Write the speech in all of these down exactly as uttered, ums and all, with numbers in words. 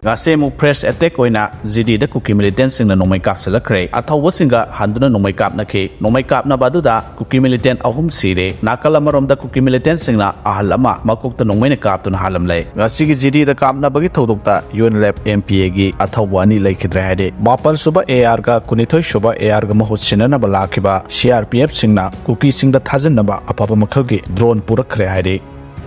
ꯉꯁꯤ ꯑꯃꯨꯛ fresh attack ꯑꯣꯏꯅ ꯖꯤꯗꯤꯗ ꯀꯨꯀꯤ militantꯁꯤꯡꯅ ꯅꯣꯡꯃꯩ ꯀꯥꯞꯁꯤꯜꯂꯛꯈ꯭ꯔꯦ꯫ ꯑꯊꯧꯕꯁꯤꯡꯒ ꯍꯟꯗꯨꯅ ꯅꯣꯡꯃꯩ ꯀꯥꯞꯅꯈꯤ꯫ ꯅꯣꯡꯃꯩ ꯀꯥꯞꯅꯕ ꯑꯗꯨꯗ ꯀꯨꯀꯤ militant ꯑꯍꯨꯝ ꯁꯤꯔꯦ꯫ ꯅꯥꯀꯜ ꯑꯃꯔꯣꯝꯗ ꯀꯨꯀꯤ militantꯁꯤꯡꯅ ꯑꯍꯜ ꯑꯃ ꯃꯀꯣꯛꯇ ꯅꯣꯡꯃꯩꯅ ꯀꯥꯞꯇꯨꯅ ꯍꯥꯜꯂꯝꯂꯦ꯫ ꯉꯁꯤꯒꯤ ꯖꯤꯗꯤꯗ ꯀꯥꯞꯅꯕꯒꯤ ꯊꯧꯗꯣꯛꯇ UNLF MPAꯒꯤ ꯑꯊꯧꯕ ꯑꯅꯤ ꯂꯩꯈꯤꯗ꯭ꯔꯦ ꯍꯥꯏꯔꯦ꯫ ꯃꯥꯄꯜ ꯁꯨꯕ ARꯒ ꯀꯨꯟꯅꯤꯊꯣꯏ ꯁꯨꯕ ARꯒ ꯃꯍꯨꯠ ꯁꯤꯟꯅꯅꯕ ꯂꯥꯛꯈꯤꯕ CRPFꯁꯤꯡꯅ ꯀꯨꯀꯤꯁꯤꯡꯗ ꯊꯥꯖꯤꯟꯅꯕ ꯑꯐꯕ ꯃꯈꯜꯒꯤ drone ꯄꯨꯔꯛꯈ꯭ꯔꯦ ꯍꯥꯏꯔꯦ꯫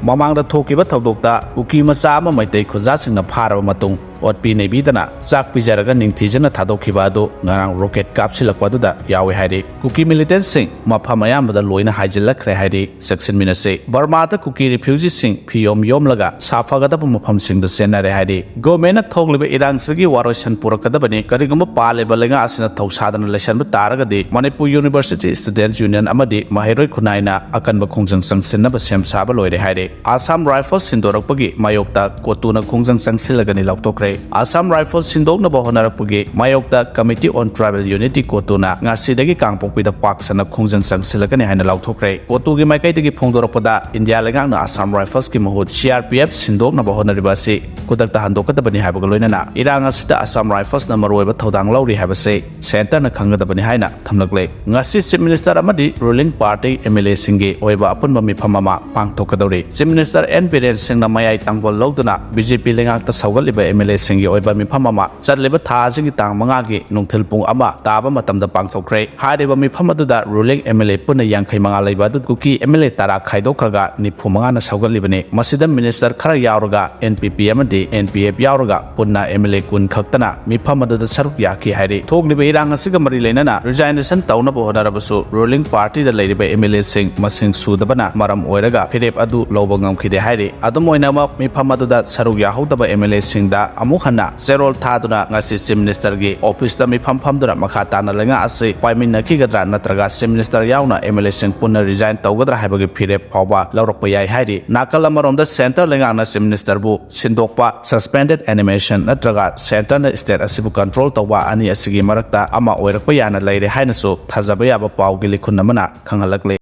ꯃꯃꯥꯡꯗ ꯊꯣꯛꯈꯤꯕ ꯊꯧꯗꯣꯛꯇ ꯀꯨꯀꯤ ꯃꯆꯥ ꯑꯃ ꯃꯩꯇꯩ ꯈꯨꯟꯖꯥꯁꯤꯡꯅ ꯐꯥꯔꯕ ꯃꯇꯨꯡ ꯑꯣꯠꯄꯤ ꯅꯩꯕꯤꯗꯅ ꯆꯥꯛ ꯄꯤꯖꯔꯒ ꯅꯤꯡꯊꯤꯖꯅ ꯊꯥꯗꯣꯛꯈꯤꯕ ꯑꯗꯨ ꯉꯔꯥꯡ rocket ꯀꯥꯞꯁꯤꯜꯂꯛꯄ ꯑꯗꯨꯗ ꯌꯥꯎꯏ ꯍꯥꯏꯔꯤ꯫ ꯀꯨꯀꯤ militantꯁꯤꯡ ꯃꯐꯝ ꯑꯌꯥꯝꯕꯗ ꯂꯣꯏꯅ ꯍꯥꯏꯖꯤꯜꯂꯛꯈ꯭ꯔꯦ ꯍꯥꯏꯔꯤ꯫ ꯆꯦꯛꯁꯤꯟꯃꯤꯟꯅꯁꯤ꯫ ꯕꯔꯃꯥꯗ ꯀꯨꯀꯤ refugeeꯁꯤꯡ ꯐꯤꯌꯣꯝ ꯌꯣꯝꯂꯒ ꯁꯥꯐꯒꯗꯕ ꯃꯐꯝꯁꯤꯡꯗ ꯆꯦꯟꯅꯔꯦ ꯍꯥꯏꯔꯤ꯫ Governmentꯅ ꯊꯣꯛꯂꯤꯕ ꯏꯔꯥꯡꯁꯤꯒꯤ ꯋꯥꯔꯣꯏꯁꯟ ꯄꯨꯔꯛꯀꯗꯕꯅꯤ꯫ ꯀꯔꯤꯒꯨꯝꯕ ꯄꯥꯜꯂꯤꯕ ꯂꯩꯉꯥꯛ ꯑꯁꯤꯅ ꯊꯧꯁꯥꯗꯅ ꯂꯩꯁꯟꯕ ꯇꯥꯔꯒꯗꯤ ꯃꯅꯤꯄꯨꯔ University Students Union ꯑꯃꯗꯤ ꯃꯍꯩꯔꯣꯏ ꯈꯨꯟꯅꯥꯏꯅ ꯑꯀꯟꯕ ꯈꯣꯡꯖꯪ ꯆꯪꯁꯤꯟꯅꯕ ꯁꯦꯝ ꯁꯥꯕ ꯂꯣꯏꯔꯦ ꯍꯥꯏꯔꯤ꯫ Assam Rifles ꯁꯤꯟꯗꯣꯔꯛꯄꯒꯤ ꯃꯥꯌꯣꯛꯇ ꯀꯣꯇꯨꯅ ꯈꯣꯡꯖꯪ ꯆꯪꯁꯤꯜꯂꯒꯅꯤ ꯂꯥꯎꯊꯣꯛꯈ꯭ꯔꯦ꯫ Assam Rifles ꯁꯤꯟꯗꯣꯛꯅꯕ ꯍꯣꯠꯅꯔꯛꯄꯒꯤ ꯃꯥꯌꯣꯛꯇ Committee on Tribal Unity ꯀꯣꯇꯨꯅ ꯉꯁꯤꯗꯒꯤ ꯀꯥꯡꯄꯣꯛꯄꯤꯗ ꯄꯥꯛ ꯁꯟꯅ ꯈꯣꯡꯖꯪ ꯆꯪꯁꯤꯜꯂꯛꯀꯅꯤ ꯍꯥꯏꯅ ꯂꯥꯎꯊꯣꯛꯈ꯭ꯔꯦ꯫ ꯀꯣꯇꯨꯒꯤ ꯃꯥꯏꯀꯩꯗꯒꯤ ꯐꯣꯡꯗꯣꯔꯛꯄꯗ ꯏꯟꯗꯤꯌꯥ ꯂꯩꯉꯥꯛꯅ Assam Riflesꯀꯤ ꯃꯍꯨꯠ CRPF ꯁꯤꯟꯗꯣꯛꯅꯕ ꯍꯣꯠꯅꯔꯤꯕ ꯑꯁꯤ ꯈꯨꯗꯛꯇ ꯍꯟꯗꯣꯛꯀꯗꯕꯅꯤ ꯍꯥꯏꯕꯒ ꯂꯣꯏꯅꯅ ꯏꯔꯥꯡ ꯑꯁꯤꯗ Assam Riflesꯅ ꯃꯔꯨꯑꯣꯏꯕ ꯊꯧꯗꯥꯡ ꯂꯧꯔꯤ ꯍꯥꯏꯕꯁꯤ centreꯅ ꯈꯪꯒꯗꯕꯅꯤ ꯍꯥꯏꯅ ꯊꯝꯂꯛꯂꯦ꯫ ꯉꯁꯤ Chief Minister ꯑꯃꯗꯤ ruling party MLAꯁꯤꯡꯒꯤ ꯑꯣꯏꯕ ꯑꯄꯨꯟꯕ ꯃꯤꯐꯝ ꯑꯃ ꯄꯥꯡꯊꯣꯛꯀꯗꯧꯔꯤ꯫ Chief Minister N ꯕꯤꯔꯦꯟ ꯁꯤꯡꯅ ꯃꯌꯥꯏ ꯇꯥꯡꯕꯣꯜ ꯂꯧꯗꯨꯅ BJP ꯂꯩꯉꯥꯛꯇ ꯁꯧꯒꯠꯂꯤꯕ MLAꯁꯤꯡꯒꯤ ꯑꯣꯏꯕ ꯃꯤꯐꯝ ꯑꯃ ꯆꯠꯂꯤꯕ ꯊꯥ ꯑꯁꯤꯒꯤ ꯇꯥꯡ ꯃꯉꯥꯒꯤ ꯅꯨꯡꯊꯤꯜ ꯄꯨꯡ ꯑꯃ ꯇꯥꯕ ꯃꯇꯝꯗ ꯄꯥꯡꯊꯣꯛꯈ꯭ꯔꯦ꯫ ꯍꯥꯏꯔꯤꯕ ꯃꯤꯐꯝ ꯑꯗꯨꯗ ruling MLA ꯄꯨꯟꯅ ꯌꯥꯡꯈꯩ ꯃꯉꯥ ꯂꯩꯕ ꯑꯗꯨ ꯀꯨꯀꯤ MLA ꯇꯔꯥ ꯈꯥꯏꯗꯣꯛꯈ꯭ꯔꯒ ꯅꯤꯐꯨ ꯃꯉꯥꯅ ꯁꯧꯒꯠꯂꯤꯕꯅꯤ꯫ ꯃꯁꯤꯗ minister ꯈꯔ ꯌꯥꯎꯔꯒ NPP ꯑꯃꯗꯤ NPF ꯌꯥꯎꯔꯒ ꯄꯨꯟꯅ MLA ꯀꯨꯟ ꯈꯛꯇꯅ ꯃꯤꯐꯝ ꯑꯗꯨꯗ ꯁꯔꯨꯛ ꯌꯥꯈꯤ ꯍꯥꯏꯔꯤ꯫ ꯊꯣꯛꯂꯤꯕ ꯏꯔꯥꯡ ꯑꯁꯤꯒ ꯃꯔꯤ ꯂꯩꯅꯅ resignation ꯇꯧꯅꯕ ꯍꯣꯠꯅꯔꯕꯁꯨ ruling partyꯗ ꯂꯩꯔꯤꯕ MLAꯁꯤꯡ ꯃꯁꯤꯡ ꯁꯨꯗꯕꯅ ꯃꯔꯝ ꯑꯣꯏꯔꯒ ꯐꯤꯔꯦꯞ ꯑꯗꯨ ꯂꯧꯕ ꯉꯝꯈꯤꯗꯦ ꯍꯥꯏꯔꯤ꯫ ꯑꯗꯨꯝ ꯑꯣꯏꯅꯃꯛ, ꯃꯤꯐꯝ ꯑꯗꯨꯗ ꯁꯔꯨꯛ ꯌꯥꯍꯧꯗꯕ MLAꯁꯤꯡꯗ ꯑꯃꯨꯛ ꯍꯟꯅ ꯆꯦꯔꯣꯜ ꯊꯥꯗꯨꯅ ꯉꯁꯤ Chief Ministerꯒꯤ officeꯇ ꯃꯤꯐꯝ ꯐꯝꯗꯨꯅ ꯃꯈꯥ ꯇꯥꯅ ꯂꯩꯉꯥꯛ ꯑꯁꯤ ꯄꯥꯏꯃꯤꯟꯅꯈꯤꯒꯗ꯭ꯔꯥ ꯅꯠꯇ꯭ꯔꯒ Chief Minister ꯌꯥꯎꯅ MLAꯁꯤꯡ ꯄꯨꯟꯅ resign ꯇꯧꯒꯗ꯭ꯔꯥ ꯍꯥꯏꯕꯒꯤ ꯐꯤꯔꯦꯞ ꯐꯥꯎꯕ ꯂꯧꯔꯛꯄ ꯌꯥꯏ ꯍꯥꯏꯔꯤ꯫ ꯅꯥꯀꯜ ꯑꯃꯔꯣꯝꯗ centre ꯂꯩꯉꯥꯛꯅ Chief Ministerꯕꯨ ꯁꯤꯟꯗꯣꯛꯄ, suspended animation ꯅꯠꯇ꯭ꯔꯒ centreꯅ state ꯑꯁꯤꯕꯨ control ꯇꯧꯕ ꯑꯅꯤ ꯑꯁꯤꯒꯤ ꯃꯔꯛꯇ ꯑꯃ ꯑꯣꯏꯔꯛꯄ ꯌꯥꯅ ꯂꯩꯔꯦ ꯍꯥꯏꯅꯁꯨ ꯊꯥꯖꯕ ꯌꯥꯕ ꯄꯥꯎꯒꯤ ꯂꯤꯈꯨꯟ ꯑꯃꯅ ꯈꯪꯍꯜꯂꯛꯂꯤ꯫